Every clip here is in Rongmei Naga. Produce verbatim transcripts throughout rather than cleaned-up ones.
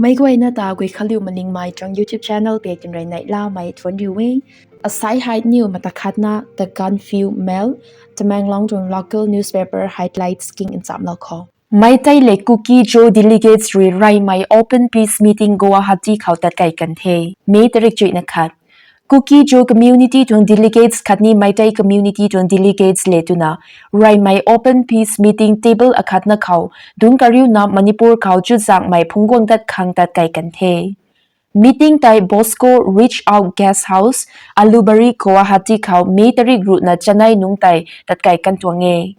Meic guayna ta Guikhanliu Malingmei tuang YouTube channel pei tinrui neihlamei thuanc riu e. Asai hei niw mata khatna The Gaanphiu Mail, Tamenglong tuang local newspaper highlights king nchamlou khou. Meitei le Kuki-Zo delegates rui reymei open peace meeting Guwahati khou tatkei kan the. May tarik chuihna khat. Kuki-Zo community tuang delegates khatni Meitei community tuang delegates le twna reymei open peace meeting table akhatna khou dungc kariuna Manipur khou chuzaenghmei phungc guang dat khang tatkei kan the. Meeting tei Bosco Reach Out Guest House, Alubari, Guwahati khou May tarik ruhna chanei nungc tei tatkei kan tuang e.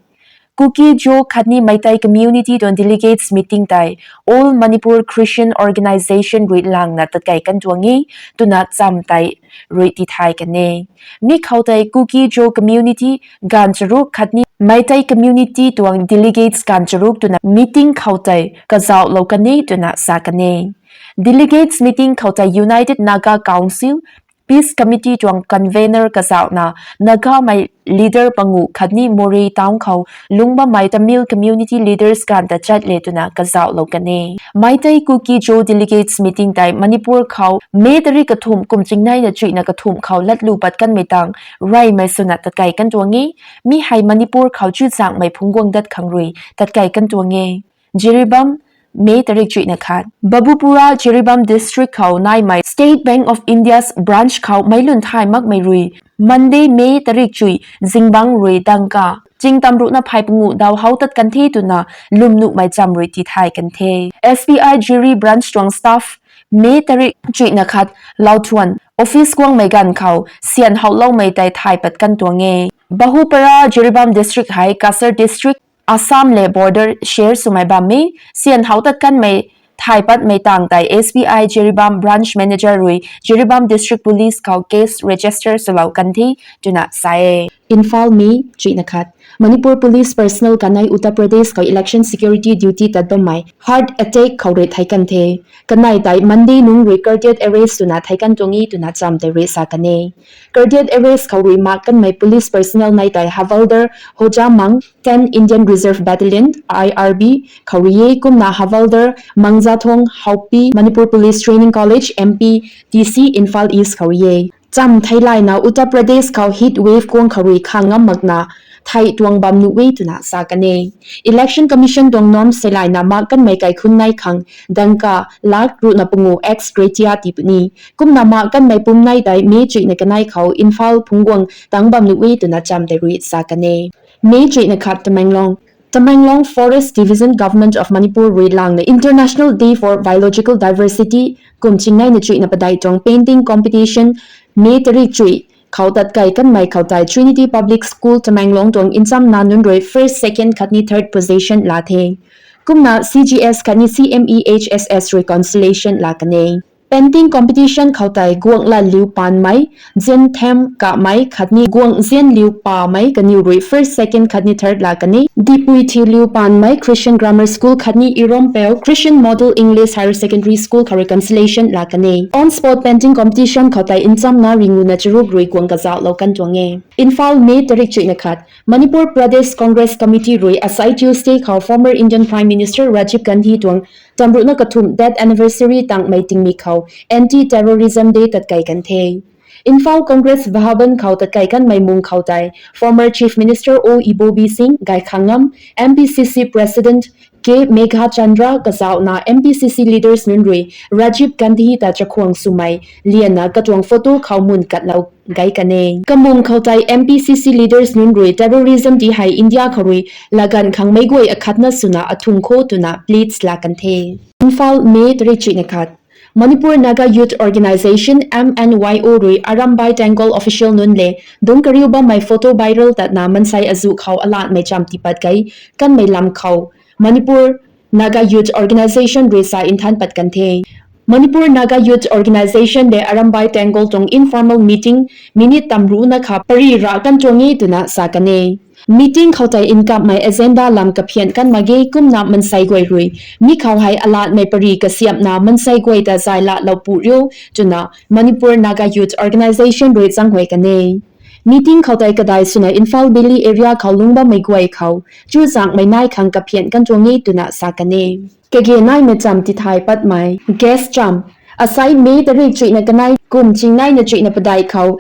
Kuki-Zo khatni Meitei community tuang delegates meeting tei All Manipur Christian Organisation rui langna tatkei kan tuang e twna cham tei rui tithay kan e. Mi khou tei Kuki-Zo community ganv charuk khatni Meitei community tuang delegates ganv charuk twna meeting khou tei kazauhlou kan e twna sa kan e. Delegates meeting khou tei United Naga Council, Peace Committee tuang convener kazauhna Nagamei leader panguh khatni Moreh town khou lungc bammei Tamil community leaders ganv ta chat le twna kazauhlou kan e. Meitei Kuki-Zo delegates meeting tei Manipur khou May tarik kathumh kum chingneina chuihna kathumh khou latlu pat kanmei tang reymei swna tatkei kan tuang e. Mi hei Manipur khou chuzaenghmei phungc guang dat khang rui tatkei kan tuang e. Jiribam, May tarik chuihna khat. Babupura, Jiribam district khou naimei State Bank of India's branch khou meic lun thay makmei rui Monday, May tarik chuih zingbangc rui dangka ching tamruhna phey panguh daw how tat kan the twna lwmnuhmei cham rui tithay kan the. S B I Jiri branch tuang staff May tarik chuihna khat lauthuan office guangmei ganv khou syan howloumei tei thay pat kan tuang e. Babupura, Jiribam district hei Cachar district, Assam le border share swmei bam e. Syan how tat kanmei thay patmei tang tei S B I Jiribam branch manager rui Jiribam district police khou case register swlou kan the twna sa e. Imphal, May chuihna khat. Manipur police personnel kanei Uttar Pradesh khou election security duty tat bammei heart attack khou rui thei kan the. Kanei tei Monday nungc rui cardiac arrest twna thei kan tuang e twna cham tei rui sa kan e. Cardiac arrest khou rui mak kanmei police personnel nai tei Havaldar Hojamang, ten Indian Reserve Battalion, I R B khou rui e, kumna Havaldar Mangzathong Haokpi, Manipur Police Training College, M P T C, Imphal East khou rui e. Cham theilayna Uttar Pradesh khou heat wave guang khou rui khang ngam makna thei tuang bam nuh e twna sa kan e. Election Commission tuang norms theilayna mak kanmei kaikhunc nai khang dangka lakh ruhna panguh ex gratia tii puni. Kumna mak kanmei pumnei tei May chuihna kanei khou Imphal phungc guang tangc bam nuh e twna cham tei rui sa kan e. May chuihna khat. Tamenglong. Tamenglong Forest Division, Government of Manipur rui langna International Day for Biological Diversity kum chingneina chuihna padeih tuang painting competition May tarik chuih khou tatkei kanmei khou tei Trinity Public School Tamenglong tuang nchamna nunc rui first, second khatni third position laa the. Kumna C G S khatni C M E H S S rui consolation laa kan e. Painting competition khou tei Guanglanliu Panmei, Zianthem Kamei khatni Guangzianliu Pamei kaniw rui first, second khatni third laa kan e. Dipuithiliu Panmei Christian Grammar School khatni Irompeu Christian Model English Higher Secondary School khou rui consolation laa kan e. On spot painting competition khou tei nchamna ringuna charuk rui guang kazauhlou kan tuang e. Imphal, May tarik chuihna khat. Manipur Pradesh Congress Committee rui asai Tuesday khou former Indian Prime Minister Rajiv Gandhi tuang tamruhna kathumh death anniversary tangmei tingmik khou Anti-Terrorism Day tatkei kan the. Imphal Congress Bhavan khou tatkei kanmei mung khou tei former Chief Minister O Ibobi Singh, Gaikhangam, M P C C President K Meghachandra kazauhna M P C C leaders nunc rui Rajiv Gandhi ta chakhwang swmei lianna katuang photo khou mun katlou gay kan e. Kamung khou tei M P C C leaders nunc rui terrorism ti hei India khou rui laganv khang meic guay akhatna swna athung kho twna pleads laa kan the. Imphal, May tarik chuihna khat. Manipur Naga Youth Organisation, M N Y O rui Arambai Tenggol official nunc le dungc kariu bammei photo viral tatna mansei azuh khou alatmei cham tiipat gay kanmei lam khou Manipur Naga Youth Organisation rui sa nthan pat kan the. Manipur Naga Youth Organisation le Arambai Tenggol tuang informal meeting minute tamruhna kha pary rah kan tuang e twna sa kan e. Meeting khou tei nkammei agenda lam kaphian kan mak ge kumna mansei guay rui mi khou hei alatmei pary kasiamhna mansei guay ta zay laatlou pu riu twna Manipur Naga Youth Organisation rui zaenghuay kan e. Meeting khou tei kadai swna Imphal Valley area khou lungc bammei guay khou chuzaenghmei nai khang kaphian kan tuang e twna sa kan e. Kage naimei cham tithay patmei guest cham, asai May tarik chuihna kanei kum ching naina chuihna padeih khou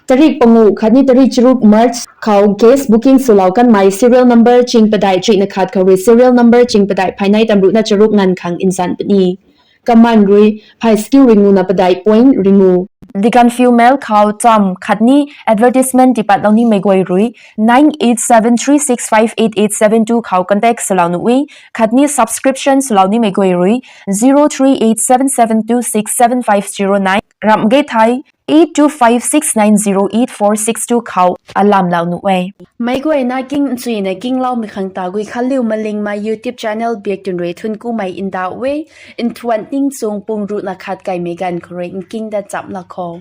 tarik pangu khatni tarik charuk March khou guest booking swlou kanmei serial number ching padeih chuihna khat khou rui serial number ching padeih phay nei tamruhna charuk nganv khang nzan puni. Kaman rui phay skill ringuna padeih point ringu. Digan Female khou cham khatni advertisement tipatlou nimei guay rui nine eight seven three six five eight eight seven two khou contact swlou nuh e, khatni subscription swlou nimei guay rui zero three eight seven seven two six seven five zero nine, ramh ge thei eight two five six nine zero eight four six two khou alamlou nuh e. Meic guayna king nchuina kingloumei khang ta gui khanliu malingmei YouTube channel biak twn rui thuanc kumei ndauh e, nthuan ningchung pung ruhna khat kaimei ganv khou rui nking dat chamlou kho.